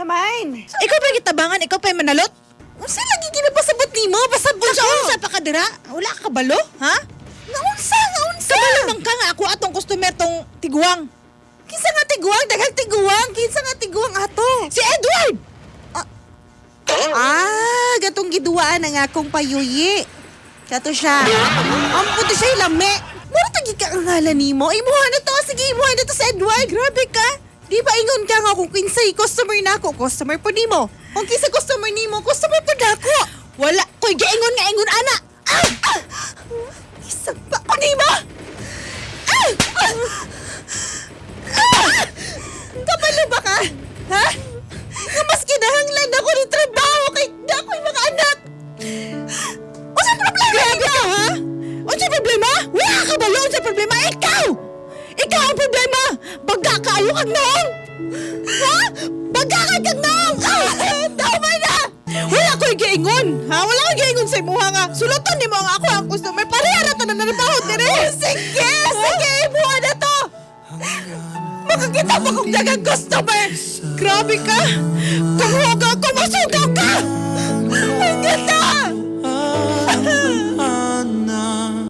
Naman. Ikaw pa gitabangan, ikaw pa manalot? Unsa lagi ginapasabot nimo? Pasabot Unsa ko. unsa pa ka dira? Wala ka kabalo, ha? Nga unsa, nga unsa? Kabalo man ka nga ako atong customer tong tiguang. Kinsa nga tiguang? Daghang tiguang. Kinsa nga tiguang ato? Si Edward. Ah, gatong giduwaan ang akong payuyi. Kato siya. Ang puto siya lame. Mura tagi ka ang ngalan nimo. Imuha na to. Sige, imuha na to sa Edward. Grabe ka. Di ba ingon ka nga kung kinsay customer na ako, customer po nimo. Kung kinsa customer nimo, customer po nako. Wala ko'y giingon nga ingon ana. Ah! Ah! Isang pa ko nimo! Ah! Ah! Ah! Kabalo ba ka? Ha? Nga mas kinahanglan ako ng trabaho kay ako'y mga anak. Unsa problema? Grabe ka, ha? Unsa problema? Wala ka balo unsa problema? Ikaw! Ikaw ang problema! Baga kaayo kag naong! Ha? Baga kay kag naong! Ah! Tama na! Wala ko'y giingon, ha? Wala ko'y giingon sa imuha nga. Sulutan nimo ang ako ang customer. Pareha ra tanan na dire. Oh, sige! Sige! Imuha na to! Makakita pa kong dagang customer! Grabe ka! Kung huga ko, masuga